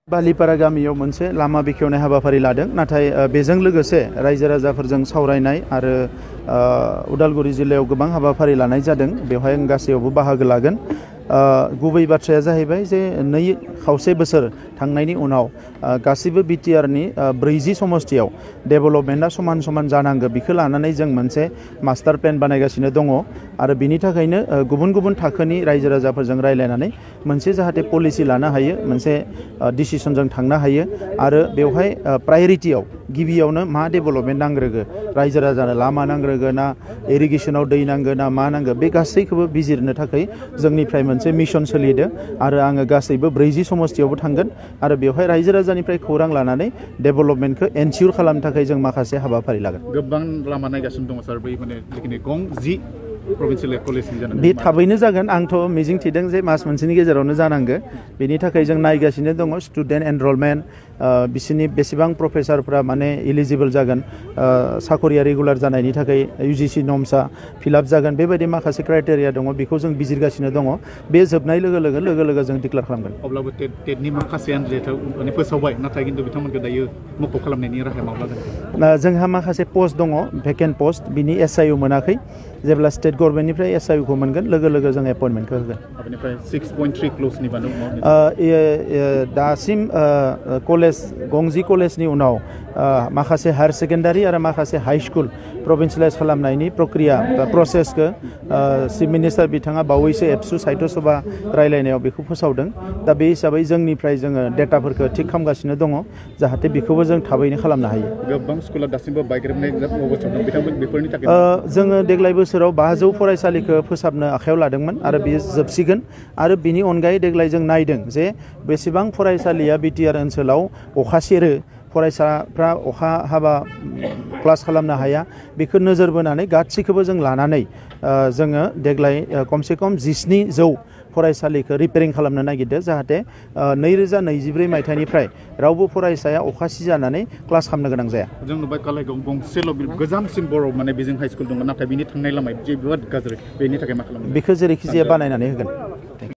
बालिपारा गामियाव मोनसे लामा बेखेवनाय हाबाफारि लादों नाथाय बेजों लोगोसे रायजो राजाफोरजों सावरायनाय आरो उदालगुरि जिल्लायाव गोबां हाबाफारि लानाय जादों बेवहाय आं गासैयावबो बाहागो लागोन गुबै बाथ्राया जाहैबाय जे 2.5 बोसोर थांनायनि उनाव गासिबो बिटिआरनि 40 समष्टियाव डेभेलपमेन्टआ समान समान जानांगौ बेखौ लानानै जों मोनसे मास्टार प्लेन बानायगासिनो दङ आरो बिनि थाखायनो गुबुन गुबुन थाखोनि रायजो राजाफोरजों रायलायनानै मोनसे जाहाथे पलिसि लानो हायो मोनसे डिसिसनजों थांनो हायो आरो बेवहाय प्रायोरिटियाव गिबियावनो मा डेभेलपमेन्ट नांग्रोगो रायजो राजानो लामा नांग्रोगो ना इरिगेसनाव दै नांगो ना मा नांगो बे गासैखौबो बिजिरनो थाखाय जोंनिफ्राय मोनसे मिशन सोलिदों आरो आङो गासैबो 40 समष्टियावबो थांगोन आरो बेवहाय रायजो राजानिफ्राय खौरां लानानै डेभेलपमेन्टखौ एनसियर खालामनो थाखाय जों माखासे हाबाफारि लागोन गोबां लामा नायगासिनो दङ सार बै माने जिखिनि गं 10 प्रभिन्सियेल कलेजनि जानांगौ बे थाबैनो जागोन आंथ' मिजिं थिदों जे मास मोनसेनि गेजेरावनो जानांगो बेनि थाखाय जों नायगासिनो दङ स्टुडेन्ट एनरलमेन्ट बिसोरनि बेसेबां प्रफेसारफ्रा माने इलिजिबल जागोन साखरिया रेगुलार जानायनि थाखाय UGC नर्म्सआ फिलआप जागोन बेबायदि माखासे क्राइटेरिया दङ बेखौ जों बिजिरगासिनो दङ बे जोबनाय लोगो लोगो जों डिक्लेयार खालामगोन अब्लाबो टेटनि माखासे आनजादआव माने फोसावबाय नाथाय खिन्थु बिथांमोनखौ दायो मुखुब खालामनायनि राहाया माब्ला जागोन जोंहा माखासे पस्ट दङ भेकेन्ट पस्ट बिनि SIU मोनाखै जेब्ला स्टेट गभर्नमेन्टनिफ्राय SIU खौ मोनगोन लोगो जों एपइन्टमेन्टखौ होगोन बेनिफ्राय 6.3 क्ल'सनि बानाव दासिम गंजि कलेजनि उनाव माखासे हायर सेकेन्डारि आरो माखासे हाई स्कुल प्रभिन्सियेलाइज खालामनायनि प्रक्रिया प्रसेसखौ चिफ मिनिस्टार बिथाङा बावैसो एबसु साहित्य सभा रायलायनायाव बेखौ फोसावदों दा बे हिसाबै जोंनिफ्राय जोङो डेटाफोरखौ थिक खालामगासिनो दङ जाहाथे बेखौबो जों थाबैनो खालामनो हायो गोबां स्कुला दासिमबो बायग्रोमनाय अबस्थायाव दं बिथांमोन बेफोरनि थाखाय जोङो देग्लाय बोसोराव 500 फरायसालिखौ फोसाबनो आखायाव लादोंमोन आरो बेयो जोबसिगोन आरो बिनि अनगायै देग्लाय जों नायदों जे बेसेबां फरायसालिया बिटिआर ओनसोलाव अखा सेरो फरायसाफ्रा अखा हाबा क्लास खालामनो हाया बेखौ नोजोर बोनानै गासैखौबो जों लानानै जोङो देग्लाय खमसे खम 1700 फरायसालिखौ रिपेयारिं खालामनो नागिरदों जाहाथे 2024 मायथाइनिफ्राय रावबो फरायसाया अखा सिजानानै क्लास खालामनो गोनां जाया जों नुबाय कालाइगाव गंसेल' गोजामसिन बर' माने बेजों हाइ स्कुल दङ नाथाय बिनि थांनाय लामाया जोबोद गाज्रि बेनि थाखाय मा खालामो बेखौ जेरैखि जाया बानायनानै होगोन